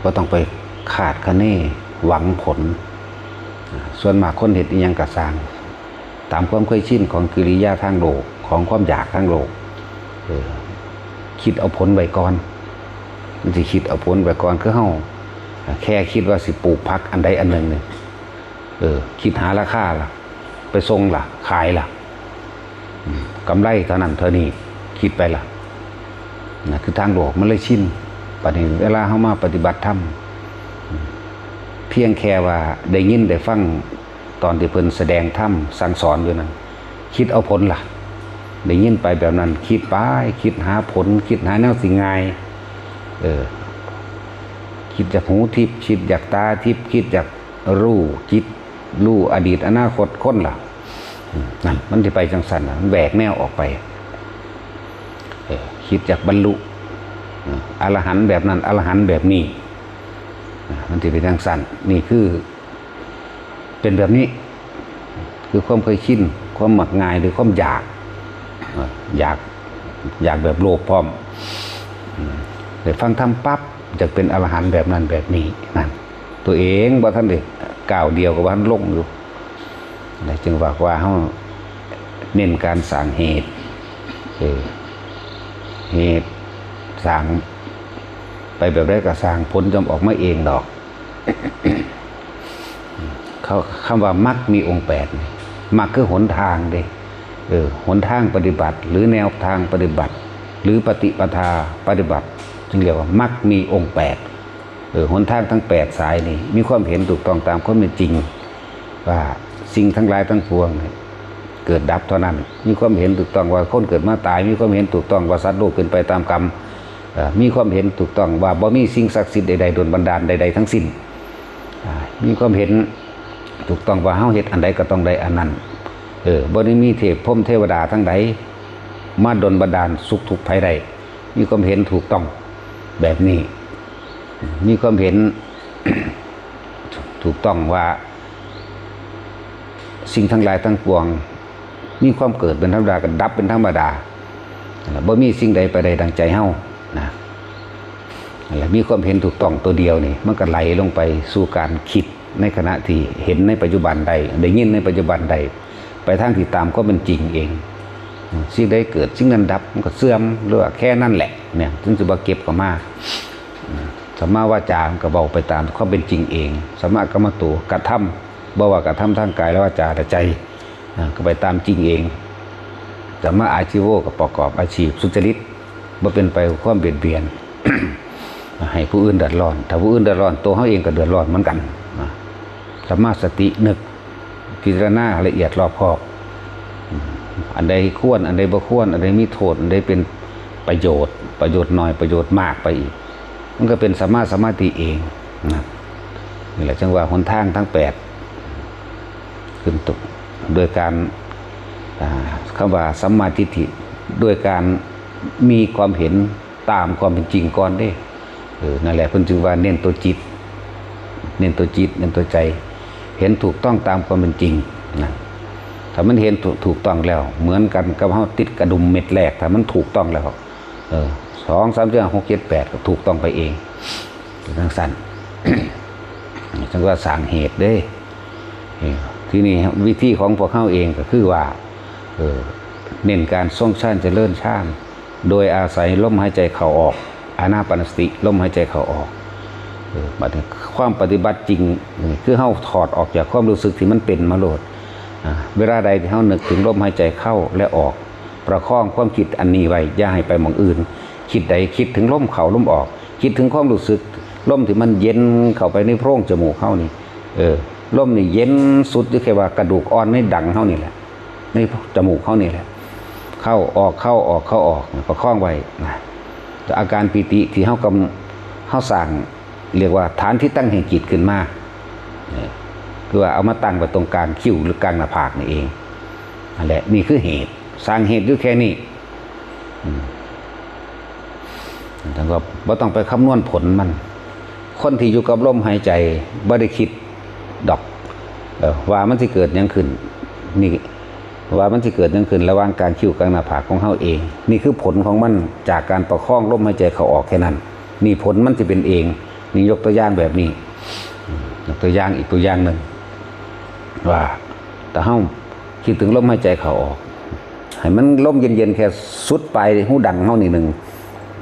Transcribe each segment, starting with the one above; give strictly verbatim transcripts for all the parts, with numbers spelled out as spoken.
บ่ต้องไปคาดคะเนหวังผล อ่า ส่วนมากคนเฮ็ดอิหยังก็ซ่าง ตามความเคยชินของกิริยาทางโลก ของความอยากทางโลก เออ คิดเอาผลไว้ก่อน มันสิคิดเอาผลไว้ก่อน คือเฮา อ่า แค่คิดว่าสิปลูกผักอันใดอันหนึ่งนี่ เออ คิดหาราคาล่ะ ไปส่งล่ะ ขายล่ะ อืม กำไรเท่านั้นเท่านี้ คิดไปล่ะ นะ คือทางโลกมันเลยชิน บัดนี้เวลาเฮามาปฏิบัติธรรม อืม เพียงแค่ว่าได้ยินได้ฟังตอนที่เพิ่นแสดงธรรมสั่งสอนอยู่นั้น คิดเอาผลล่ะ ได้ยินไปแบบนั้น คิดไป คิดหาผล คิดหาแนวสิง่าย เออ คิดจากหูทิพย์ คิดจากตาทิพย์ คิดจากรู้จิต รู้อดีตอนาคตคนล่ะ อืม นั่น มันสิไปจังซั่นน่ะ มันแหวกแนวออกไป เออ คิดจากบรรลุ เออ อรหันต์แบบนั้น อรหันต์แบบนี้ อ่า มันสิเป็นจังซั่น นี่คือ เป็นแบบนี้ คือความเคยชิน ความมักง่าย หรือความอยาก เอ่อ อยาก อยากแบบโลภพร้อม อืม ได้ฟังธรรมปั๊บ อยากเป็นอรหันต์แบบนั้นแบบนี้ นั่น ตัวเองบ่ทันได้ก้าวเดียวก็บ่ทันลงอยู่ นะ จึงว่า ว่าเฮาเน้นการสร้างเหตุ เออ เหตุสร้างไปแบบใดก็ซ่าง ผลย่อมออกมาเองดอก เขา คำว่ามรรคมีองค์แปดนี่ มรรคคือหนทางเด้ เออ หนทางปฏิบัติ หรือแนวทางปฏิบัติ หรือปฏิปทาปฏิบัติ จึงเรียกว่ามรรคมีองค์แปด เออ หนทางทั้งแปดสายนี่ มีความเห็นถูกต้องตามความเป็นจริง ว่าสิ่งทั้งหลายทั้งปวงเนี่ย เกิดดับเท่านั้น มีความเห็นถูกต้องว่าคนเกิดมาตาย มีความเห็นถูกต้องว่าสัตว์โลกเป็นไปตามกรรม เอ่อ มีความเห็นถูกต้องว่าบ่มีสิ่งศักดิ์สิทธิ์ใดๆ ดลบันดาลใดๆ ทั้งสิ้น อ่า มีความเห็นถูกต้องว่าเฮาเฮ็ดอันใดก็ต้องได้อันนั้น เออ บ่ได้มีเทพพรหมเทวดาทั้งใดมาดลบันดาลสุขทุกข์ภัยได้ มีความเห็นถูกต้องแบบนี้ มีความเห็น ถูกต้องว่า สิ่งทั้งหลายทั้งปวง มีความเกิดเป็นธรรมดา ก็ดับเป็นธรรมดา บ่มีสิ่งใดไปได้ดังใจเฮา นะ นั่นแหละ มีความเห็นถูกต้องตัวเดียวนี่ มันก็ไหลลงไปสู่การคิดในขณะที่เห็นในปัจจุบันได้ ได้ยินในปัจจุบันได้ ไปทางที่ตามความเป็นจริงเอง สิ่งใดเกิด สิ่งนั้นดับ มันก็เสื่อม หรือว่าแค่นั้นแหละ เนี่ย ถึงสิบ่เก็บเข้ามา สัมมาวาจา มันก็เว้าไปตามความเป็นจริงเอง สัมมากัมมันโต กระทำ บ่ว่ากระทำทางกายและวาจาและใจ อ่า ก็ไปตามจริงเอง สัมมาอาชีโว ก็ประกอบอาชีพสุจริต บ่เป็นไปกับความเบียดเบียน ให้ผู้อื่นเดือดร้อน ถ้าผู้อื่นเดือดร้อน ตัวเฮาเองก็เดือดร้อนเหมือนกัน นะ สัมมาสติ นึก พิจารณาละเอียดรอบคอบ อืม อันใดควร อันใดบ่ควร อันใดมีโทษ อันใดเป็นประโยชน์ ประโยชน์น้อย ประโยชน์มากไปอีก มันก็เป็นสัมมาสมาธิเอง นะ นี่แหละ จึงว่าหนทางทั้งแปด ขึ้นตุก โดยการ อ่า คำว่าสัมมาทิฏฐิ โดยการมีความเห็นตามความเป็นจริงก่อนเด้ เออ นั่นแหละ เพิ่นจึงว่าเน้นตัวจิต เน้นตัวจิต เน้นตัวใจ เห็นถูกต้องตามความเป็นจริง นะ ถ้ามันเห็นถูก ถูกต้องแล้ว เหมือนกันกับเฮาติดกระดุมเม็ดแรก ถ้ามันถูกต้องแล้ว เออ สอง สาม สี่ ห้า หก เจ็ด แปด ก็ถูกต้องไปเอง จังซั่น จังว่าสร้างเหตุเด้ เออ ทีนี้วิธีของพวกเฮาเองก็คือว่า เออ เน้นการทรงฌานเจริญฌาน โดยอาศัยลมหายใจเข้าออก อานาปานสติ ลมหายใจเข้าออก เออ บัดนี้ความปฏิบัติจริง นี่คือเฮาถอดออกจากความรู้สึกที่มันเป็นมาโลด อ่า เวลาใดที่เฮานึกถึงลมหายใจเข้าและออก ประคองความคิดอันนี้ไว้ อย่าให้ไปหม่องอื่น คิดใดคิดถึงลมเข้าลมออก คิดถึงความรู้สึก ลมที่มันเย็นเข้าไปในโพรงจมูกเฮานี่ เออ ลมนี่เย็นสุดอยู่แค่ว่ากระดูกอ่อนในดังเฮานี่แหละ ในจมูกเฮานี่แหละ เข้าออก เข้าออก เข้าออก ประคองไว้นะ อาการปีติที่เฮากำ เฮาสร้าง เรียกว่าฐานที่ตั้งแห่งจิตขึ้นมา เออ คือว่าเอามาตั้งไว้ตรงกลางคิ้วหรือกลางหน้าผากนี่เอง นั่นแหละ นี่คือเหตุ สร้างเหตุอยู่แค่นี้ อืม แล้วก็บ่ต้องไปคำนวณผลมัน คนที่อยู่กับลมหายใจบ่ได้คิดดอก เออ ว่ามันสิเกิดหยังขึ้น นี่ ว่ามันสิเกิดหยังขึ้นระหว่างกลางคิ้วกลางหน้าผากของเฮาเอง นี่คือผลของมันจากการประคองลมหายใจเข้าออกแค่นั้น นี่ผลมันสิเป็นเอง นี่ยกตัวอย่างแบบนี้ ยกตัวอย่างอีกตัวอย่างหนึ่ง ว่าถ้าเฮาคิดถึงลมหายใจเข้าออก ให้มันลมเย็นๆ แค่สุดปลายหูดังเฮานี่หนึ่ง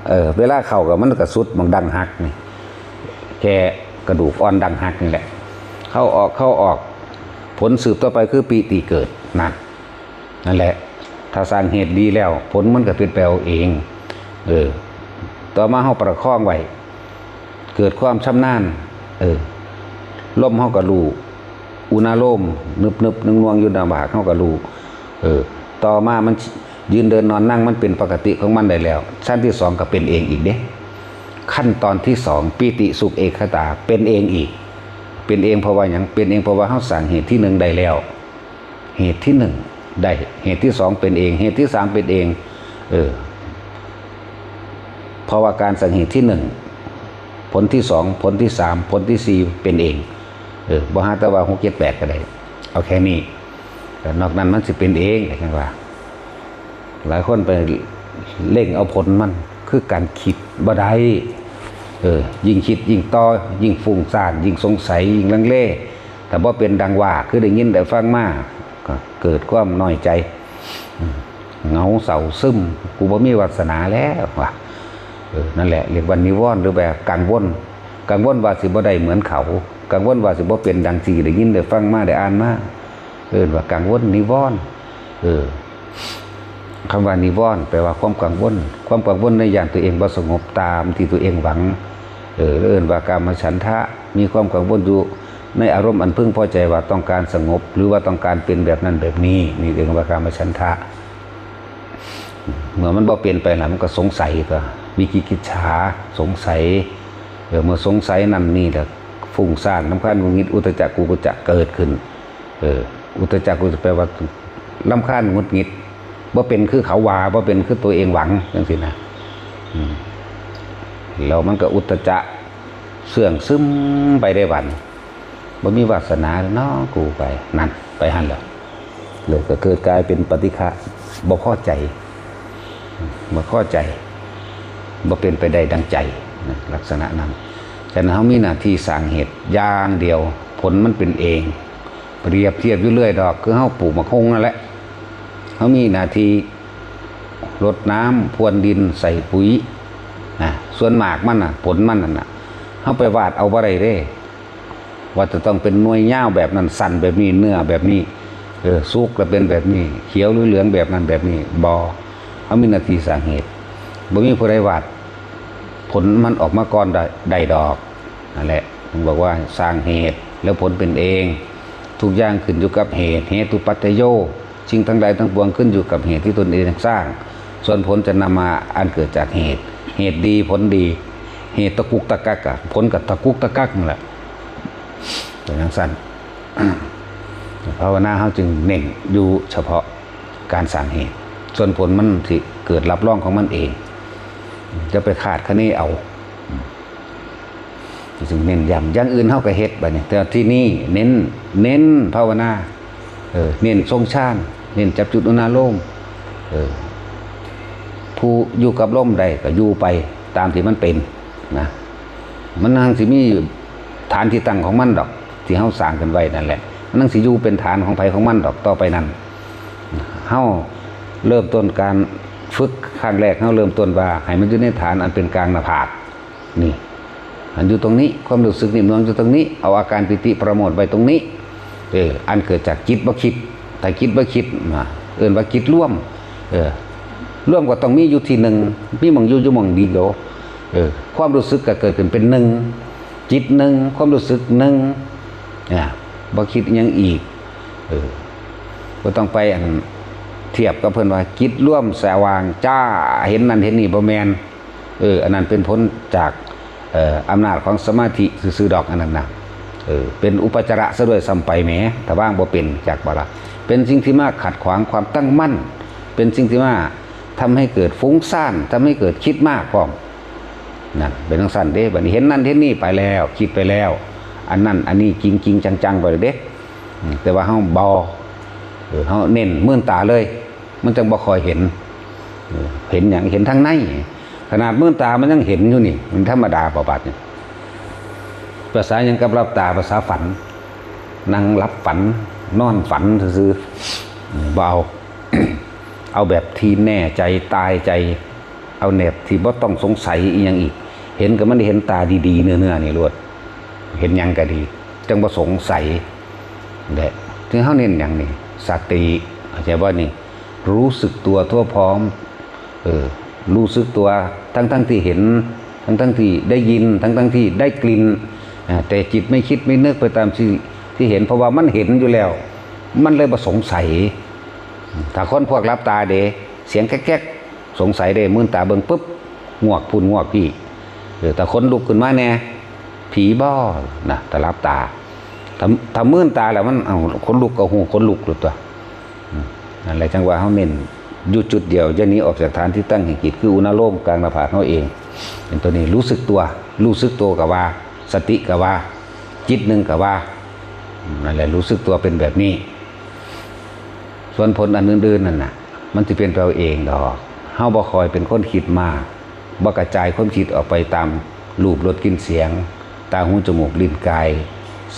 เออ เวลาเข้าก็มันก็สุดหม่องดังหักนี่ แค่กระดูกอ่อนดังหักนี่แหละ เข้าออก เข้าออก ผลสืบต่อไปคือปีติเกิด นั่น นั่นแหละ ถ้าสร้างเหตุดีแล้ว ผลมันก็เป็นไปเอาเอง เออ ต่อมาเฮาประคองไว้ เกิดความชำนาญ เออ ลมเฮาก็รู้ อุณาโลม นึบๆ หน่วงๆ อยู่หน้าผากเฮาก็รู้ เออ ต่อมามันยืนเดินนอนนั่งมันเป็นปกติของมันได้แล้ว ชั้นที่สองก็เป็นเองอีกเด้ ขั้นตอนที่สอง ปีติสุขเอกคตา เป็นเองอีก เป็นเองเพราะว่าหยัง เป็นเองเพราะว่าเฮาสร้างเหตุที่หนึ่งได้แล้ว เหตุที่หนึ่งได้ เหตุที่สองเป็นเอง เหตุที่สามเป็นเอง เออ เพราะว่าการสร้างเหตุที่หนึ่ง ผลที่สอง ผลที่สาม ผลที่สี่เป็นเอง เออ บ่หาแต่ว่าหก เจ็ด แปด ก็ได้ เอาแค่นี้ แต่นอกนั้นมันสิเป็นเอง จั่งว่า หลายคนไปเร่งเอาผลมัน คือการคิดบ่ได้ เออ ยิ่งคิดยิ่งต่อ ยิ่งฟุ้งซ่าน ยิ่งสงสัย ยิ่งลังเล ถ้าบ่เป็นดังว่า คือได้ยินได้ฟังมา ก็เกิดความน้อยใจ อืม เหงาเศร้าซึม กูบ่มีวาสนาแล้วว่ะ เออ นั่นแหละ เรียกว่านิวรณ์ หรือแบบกังวล กังวลว่าสิบ่ได้เหมือนเขา กังวลว่าสิบ่เป็นดังที่ได้ยินได้ฟังมาได้อ่านมา เอิ้นว่ากังวลนิวรณ์ เออ คำว่านิวรณ์แปลว่าความกังวล ความกังวลในย่านตัวเองบ่สงบตามที่ตัวเองหวัง เออ เอิ้นว่ากามฉันทะ มีความกังวลอยู่ในอารมณ์อันพึงพอใจว่าต้องการสงบ หรือว่าต้องการเป็นแบบนั้นแบบนี้ นี่เรียกว่ากามฉันทะ เมื่อมันบ่เป็นไปแล้วมันก็สงสัย ก็วิจิกิจฉา สงสัย เออ เมื่อสงสัยนั่นนี่แหละ ฟุ้งซ่าน รำคาญ หงุดหงิด อุทธัจจะ กุกุจจะ เกิดขึ้น เออ อุทธัจจะ กุกุจจะ แปลว่ารำคาญ หงุดหงิด บ่เป็นคือเขาว่า บ่เป็นคือตัวเองหวัง จั่งซี้นะ อืม แล้วมันก็อุทธัจจะ เสื่องซึมไปได้บัดนี้ บ่มีวาสนาแล้วเนาะ กูไป นั่น ไปหั่นแล้ว เลยก็เกิดกลายเป็นปฏิฆะ บ่พอใจ บ่พอใจ บ่เป็นไปได้ดังใจ นะ ลักษณะนั้น ฉะนั้นเฮามีหน้าที่สร้างเหตุอย่างเดียว ผลมันเป็นเอง เปรียบเทียบอยู่เรื่อยดอก คือเฮาปลูกหมากฮุ่งนั่นแหละ เฮามีหน้าที่รดน้ำ พรวนดิน ใส่ปุ๋ย นะ ส่วนหมากมันน่ะ ผลมันนั่นน่ะ เฮาไปวาดเอาบ่ได้เด้ ว่าจะต้องเป็นหน่วยยาวแบบนั้น สั้นแบบนี้ เนื้อแบบนี้ เออ สุกแล้วเป็นแบบนี้ เขียวหรือเหลืองแบบนั้นแบบนี้ บ่ เฮามีหน้าที่สร้างเหตุ บ่มีผู้ใดวาดผลมันออกมาก่อนได้ ได้ดอก นั่นแหละ ถึงบอกว่าสร้างเหตุแล้วผลเป็นเอง ทุกอย่างขึ้นอยู่กับเหตุ เหตุปัจจโย สิ่งทั้งหลายทั้งปวงขึ้นอยู่กับเหตุที่ตนเองสร้าง ส่วนผลจะนำมาอันเกิดจากเหตุ เหตุดีผลดี เหตุตะกุกตะกักอะ ผลก็ตะกุกตะกักนั่นแหละ เป็นจั่งซั่น ภาวนาเฮาจึงเน้นอยู่เฉพาะการสร้างเหตุ ส่วนผลมันสิเกิดรับรองของมันเอง จะไปคาดคะเนเอา จึงเน้นย้ำ อย่างอื่นเฮาก็เฮ็ดบัดนี้ แต่ที่นี่เน้น เน้นภาวนา เออ เน้นทรงฌาน เน้นจับจุดอุณาโลม เออ ผู้อยู่กับลมได้ก็อยู่ไปตามที่มันเป็นนะ มันจั่งสิมีฐานที่ตั้งของมันดอก ที่เฮาสร้างขึ้นไว้นั่นแหละ มันจั่งสิอยู่เป็นฐานของไผของมันดอกต่อไปนั้น เฮาเริ่มต้นการฝึกครั้งแรก เฮาเริ่มต้นว่าให้มันอยู่ในฐานอันเป็นกลางหน้าผาก นี่ อันอยู่ตรงนี้ ความรู้สึกนิ่มนวลอยู่ตรงนี้ เอาอาการปีติปราโมทย์ไว้ตรงนี้ เออ อันเกิดจากจิตบ่คิด ถ้าจิตบ่คิด มา เอิ้นว่าจิตรวม เออ รวมก็ต้องมีอยู่ที่หนึ่ง มีหม่องอยู่อยู่หม่องเดียว เออ ความรู้สึกก็เกิดขึ้นเป็นหนึ่ง จิตหนึ่ง ความรู้สึกหนึ่ง อ่า บ่คิดอิหยังอีก เออ บ่ต้องไปอันเทียบกับเพิ่นว่าจิตรวมสว่างจ้า เห็นนั่นเห็นนี่ บ่แม่น เออ อันนั้นเป็นผลจาก เอ่อ อำนาจของสมาธิซื่อๆดอกอันนั้นนะ เออ เป็นอุปจาระซะด้วยซ้ำไปแหม ถ้าวางบ่เป็น จักบ่ล่ะ เป็นสิ่งที่มาขัดขวางความตั้งมั่น เป็นสิ่งที่มาทำให้เกิดฟุ้งซ่าน ทำให้เกิดคิดมากพร้อม นั่น เป็นจั่งซั่นเด้ บัดนี้เห็นนั่นเห็นนี่ไปแล้ว คิดไปแล้ว อันนั้นอันนี้จริงๆจังๆไปเลยเด้ อืม แต่ว่าเฮาบ่ เออ เฮาเน้นมืนตาเลย มันจั่งบ่ค่อยเห็น เออ เห็นหยัง เห็นทางใน ขนาดมืนตามันยังเห็นอยู่นี่ มันธรรมดาบ่ บาดนี่ ภาษาหยังกับหลับตา ภาษาฝัน นั่งหลับฝัน นอนฝันซื่อๆ บ่เอา เอาแบบที่แน่ใจตายใจ เอาแบบที่บ่ต้องสงสัยอีหยังอีก เห็นก็มันได้เห็นตาดีๆ เนื้อๆ นี่โลด เห็นหยังก็ดี จั่งบ่สงสัย และที่เฮาเน้นหยังนี่ สติ เข้าใจบ่นี่ รู้สึกตัวทั่วพร้อม เออ รู้สึกตัวทั้งๆ ที่เห็น ทั้งๆ ที่ได้ยิน ทั้งๆ ที่ได้กลิ่น อ่า แต่จิตไม่คิดไม่นึกไปตามที่ ที่เห็น เพราะว่ามันเห็นอยู่แล้ว มันเลยบ่สงสัย ถ้าคนพวกหลับตาเด้ เสียงแก๊กๆ สงสัยเด้ มืนตาเบิ่งปุ๊บ งวกพุ้นงวกพี้ เออ แต่คนลุกขึ้นมาแน่ ผีบ่ นะ แต่หลับตา ถ้า ถ้ามืนตาแล้วมัน เอ้า คนลุกก็ฮู้ คนลุกโลดตั๊ว อืม นั่นแหละ จั่งว่าเฮาเน้นอยู่จุดเดียว อย่าหนีออกจากฐานที่ตั้งแห่งจิต คืออุณาโลมกลางหน้าผากเฮาเอง เป็นตัวนี้ รู้สึกตัว รู้สึกตัวก็ว่า สติก็ว่า จิตหนึ่งก็ว่า อืม นั่นแหละ รู้สึกตัวเป็นแบบนี้ ส่วนผลอันอื่นๆ นั่นน่ะ มันสิเป็นไปเอาเองดอก เฮาบ่ค่อยเป็นคนคิดมาก บ่กระจายความคิดออกไปตามรูป รส กลิ่น เสียง ตา หู จมูก ลิ้น กาย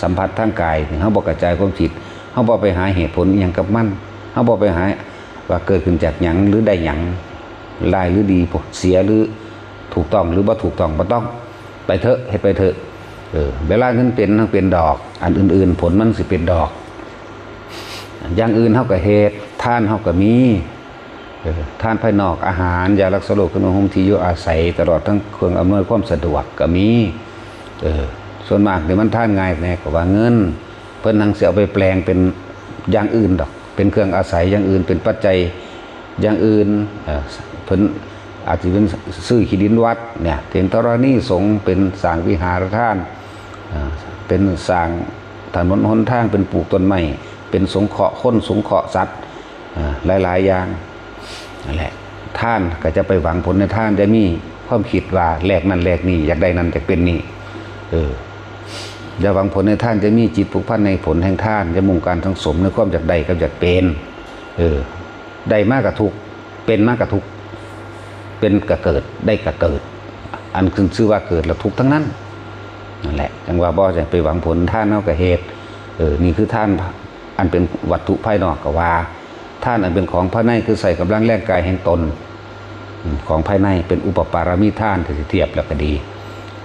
สัมผัสทางกาย เฮาบ่กระจายความคิด เฮาบ่ไปหาเหตุผลอิหยังกับมัน เฮาบ่ไปหาว่าเกิดขึ้นจากหยังหรือได้หยัง ร้ายหรือดี เสียหรือถูกต้องหรือบ่ถูกต้อง บ่ต้อง ไปเถอะ เฮ็ดไปเถอะ เออ เวลามันเป็น มันเป็นดอก อันอื่นๆ ผลมันสิเป็นดอก อย่างอื่นเฮาก็เฮ็ด ทานเฮาก็มี เออ ทานภายนอก อาหาร ยารักษาโรค เครื่องนุ่งห่ม ที่อยู่อาศัย ตลอดทั้งเครื่องอำนวยความสะดวกก็มี เออ ส่วนมากนี่มันทานง่ายแน่ก็ว่าเงิน เพิ่นหังสิเอาไปแปลงเป็นอย่างอื่นดอก เป็นเครื่องอาศัยอย่างอื่น เป็นปัจจัยอย่างอื่น เอ่อ เพิ่นอาจสิเป็นซื้อขี้ดินวัดเนี่ย เป็นธรณีสงฆ์ เป็นสร้างวิหารทาน อ่า เป็นสร้างถนนหนทาง เป็นปลูกต้นไม้ เป็นสงเคราะห์คน สงเคราะห์สัตว์ อ่า หลายๆ อย่าง นั่นแหละ ทานก็จะไปหวังผลในทาน จะมีความคิดว่าแลกนั่นแลกนี่ อยากได้นั่นอยากเป็นนี่ เออ อย่าหวังผลในทาน จะมีจิตผูกพันในผลแห่งทาน จะมุ่งการสังสมในความอยากได้กับอยากเป็น เออ ได้มากกะทุกข์ เป็นมากกะทุกข์ เป็นกะเกิด ได้กะเกิด อันขึ้นชื่อว่าเกิดแล้วทุกข์ทั้งนั้น นั่นแหละ จั่งว่าบ่จะไปหวังผล ทานเฮาก็เฮ็ด เออ นี่คือทานอันเป็นวัตถุภายนอกก็ว่า ทานอันเป็นของภายในคือใช้กำลังแรงกายแห่งตน อืม ของภายในเป็นอุปปารมีทาน ถ้าสิเทียบแล้วก็ดี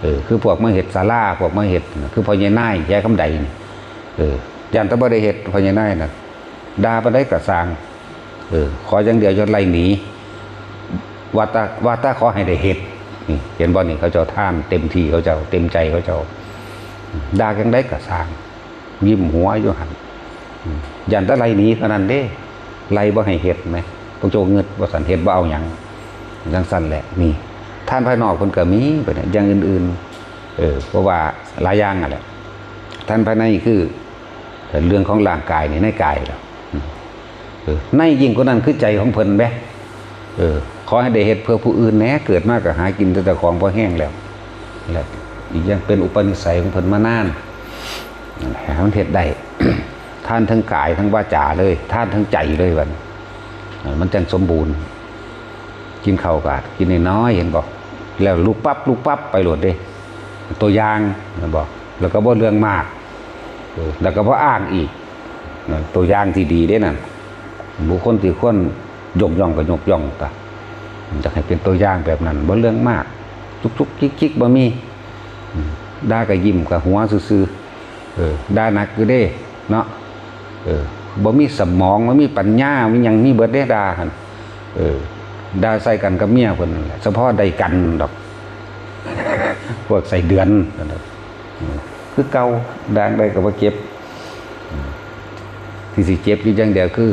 เออ คือพวกมาเฮ็ดศาลา พวกมาเฮ็ด คือพ่อใหญ่นาย ยายคำใดนี่ เออ ย่านแต่บ่ได้เฮ็ด พ่อใหญ่นายน่ะ ด่าปานใดก็ซ่าง เออ ขออย่างเดียวอย่าไล่หนี ว่าแต่ ว่าแต่ขอให้ได้เฮ็ด นี่ เห็นบ่นี่ เขาเจ้าทานเต็มที่ เขาเจ้าเต็มใจ เขาเจ้า ด่าจั่งใดก็ซ่าง ยิ้มหัวอยู่หั่น อืม ย่านแต่ไล่หนีเท่านั้นเด้ ไล่บ่ให้เฮ็ดแหม พวกเจ้าเงิดว่าซั่น เฮ็ดบ่เอาหยัง จั่งซั่นแหละ นี่ ทานภายนอกเพิ่นก็มี ไปเนี่ย อย่างอื่นๆ เออ เพราะว่าหลายอย่างนั่นแหละ ทานภายในคือ เรื่องของร่างกายนี่ ในกายแล้ว อืม เออ ในยิ่งกว่านั้นคือใจของเพิ่นแหม เออ ขอให้ได้เฮ็ดเพื่อผู้อื่นแหน่ เกิดมาก็หากินแต่เจ้าของพอแฮงแล้ว และอีกอย่างเป็นอุปนิสัยของเพิ่นมานาน ให้มันเฮ็ดได้ ทานทั้งกายทั้งวาจาเลย ทานทั้งใจเลยบัดนี้ เออ มันจั่งสมบูรณ์ กินข้าวก็กินน้อยๆ เห็นบ่ แล้วลุกปั๊บ ลุกปั๊บ ไปโลดเด้ ตัวอย่าง เห็นบ่ แล้วก็บ่เรื่องมาก เออ แล้วก็บ่อ้างอีก นั่นตัวอย่างที่ดีเด้นั่น บุคคลที่ควรยกย่องก็ยกย่องตะ อยากให้เป็นตัวอย่างแบบนั้น บ่เรื่องมาก จุกๆ จิกๆ บ่มี อืม ด่าก็ยิ้มก็หัวซื่อๆ เออ ด่าหนักอยู่เด้ เนาะ เออ บ่มีสมอง บ่มีปัญญา มีหยัง มีเบิดเด้ด่าหั่น เออ ด่าใส่กันกับเมียเพิ่นนั่นแหละ เฉพาะได้กันดอก พวกไส้เดือนนั่นแหละ อืม คือเก่า ด่าได้ก็บ่เจ็บ อืม ที่สิเจ็บอยู่อย่างเดียวคือ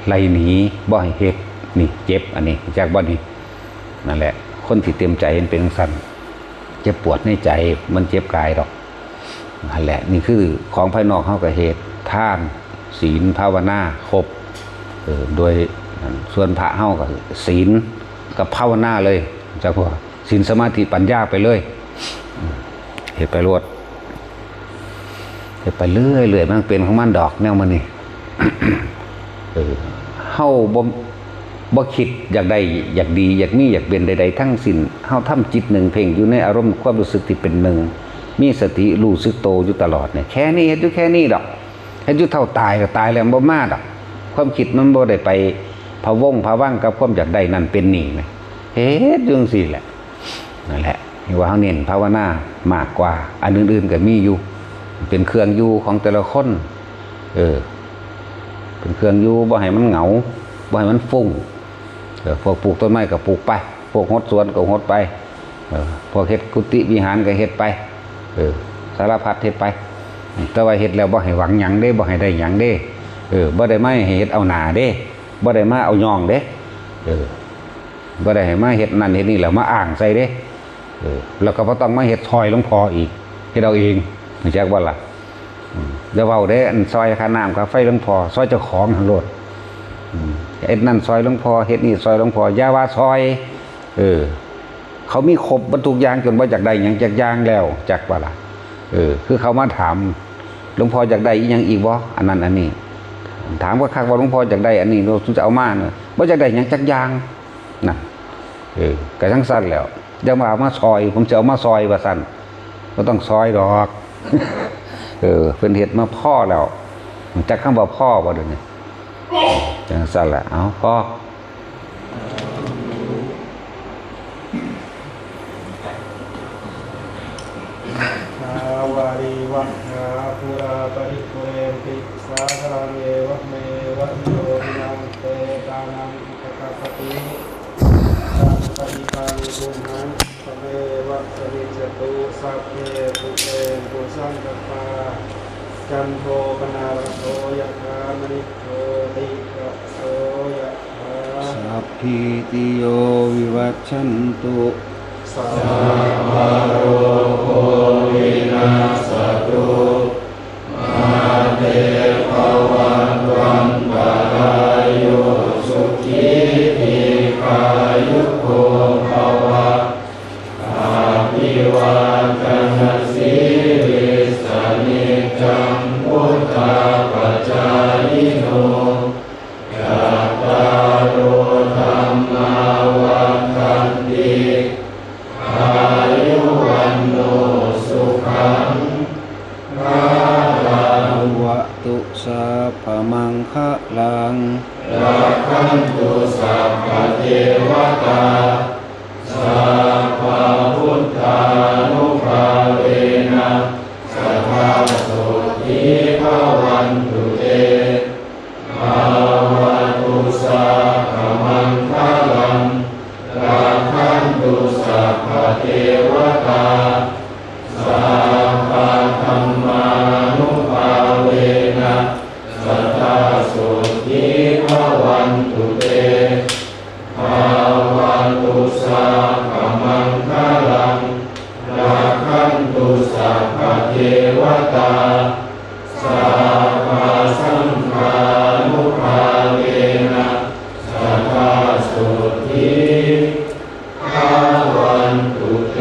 ไล่หนี บ่ให้เฮ็ด นี่เจ็บ อันนี้ จักบ่นี่ นั่นแหละ คนที่เต็มใจมันเป็นจั่งซั้น เจ็บปวดในใจ มันเจ็บกายดอก นั่นแหละ นี่คือของภายนอกเฮาก็เฮ็ด ทาน ศีล ภาวนา ครบ เออ โดย ส่วนพระเฮาก็ศีลกับภาวนาเลย จักว่า ศีล สมาธิ ปัญญาไปเลย เฮ็ดไปโลด เฮ็ดไปเรื่อยๆ มันเป็นของมันดอกแนวมันนี่ เออ เฮาบ่ บ่คิดอยากได้ อยากดี อยากมี อยากเป็นใดๆทั้งสิ้น เฮาทำจิตหนึ่งเพ่งอยู่ในอารมณ์ความรู้สึกที่เป็นหนึ่ง มีสติรู้สึกโตอยู่ตลอดเนี่ย แค่นี้ เฮ็ดอยู่แค่นี้ดอก เฮ็ดอยู่เท่าตายก็ตายแล้วบ่มาดอก ความคิดมันบ่ได้ไปพะวงพะวังกับความอยากได้นั่นเป็นนี่นะ เฮ็ดอยู่จั่งซี้แหละ นั่นแหละ นี่ว่าเฮาเน้นภาวนามากกว่า อันอื่นๆก็มีอยู่ เป็นเครื่องอยู่ของแต่ละคน เออ เป็นเครื่องอยู่ บ่ให้มันเหงา บ่ให้มันฟุ้ง เออ พวกปลูกต้นไม้ก็ปลูกไป พวกหดสวนก็หดไป เออ พวกเฮ็ดกุฏิวิหารก็เฮ็ดไป เออ สารพัดเฮ็ดไป แต่ว่าเฮ็ดแล้วบ่ให้หวังหยังเด้ บ่ให้ได้หยังเด้ เออ บ่ได้มาให้เฮ็ดเอาหน้าเด้ บ่ได้มาเอาย่องเด้ เออ บ่ได้ให้มาเฮ็ดนั่นเฮ็ดนี่แล้วมาอ้างใส่เด้ เออ แล้วก็บ่ต้องมาเฮ็ดซอยหลวงพ่ออีก เฮ็ดเอาเอง รู้จักบ่ล่ะ อืม อย่าเว้าเด้ อันซอยค่าน้ำค่าไฟหลวงพ่อ ซอยเจ้าของหั่นโลด อืม เฮ็ดนั่นซอยหลวงพ่อ เฮ็ดนี่ซอยหลวงพ่อ อย่าว่าซอย เออ เขามีครบเบิดทุกอย่างจนบ่อยากได้หยังจักอย่างแล้ว จักบ่ล่ะ เออ คือเขามาถาม หลวงพ่ออยากได้อีหยังอีกบ่ อันนั้นอันนี้ ถามคักๆว่าหลวงพ่ออยากได้อันนี้ หลวงจะเอามาเนาะ บ่อยากได้หยังจักอย่าง นั่น เออ ก็จั่งซั่นแหล้ว อย่ามาเอามาซอย ผมสิเอามาซอยว่าซั่น บ่ต้องซอยดอก เออ เพิ่นเฮ็ดมาพอแล้ว จักคำว่าพอบ่เดี๋ยวนี้ จั่งซั่นแหละ เอา พอ สาวารีวะหาปูราปริปุเรนติสาครัง เอวะเมวะอิโตทินังเปตานังอุปกัปปติ ตังปฏิตังตุมหัง สเมวะสมิจจตุ สัพเพปุเรนตุสังกปปา จันโทปนารโส ยะถามณิโชติระโสยะถา สัพพีติโยวิวัชชันตุ สัพพะโรโควินัสสตุ มาเตภวัตวันตรายโย สุขีทีฆายุโกภวะ อภิวาทนสีลิสสะนิจจังวุฑฒาปจายิโน จัตตาโรธัมมาวัฑฒันติ อายุวัณโณสุขังพลัง ภะวะตุสัพพะมังคะลัง รักขันตุสัพพะเทวะตา สัพพะพุทธานุภาเวนะ สัทธาโสตถีภะวันตุเต ภะวะตุสัพพะมังคะลัง รักขันตุสัพพะเทวะตา สัพพะธัมมานุภาเวนะ สัทธาโสตถีภะวันตุเต ภะวะตุสัพพะมังคะลัง รักขันตุสัพพะเทวะตา สัพพะสังฆานุภาเวนะ สัทธาโสตถีภะวันตุเต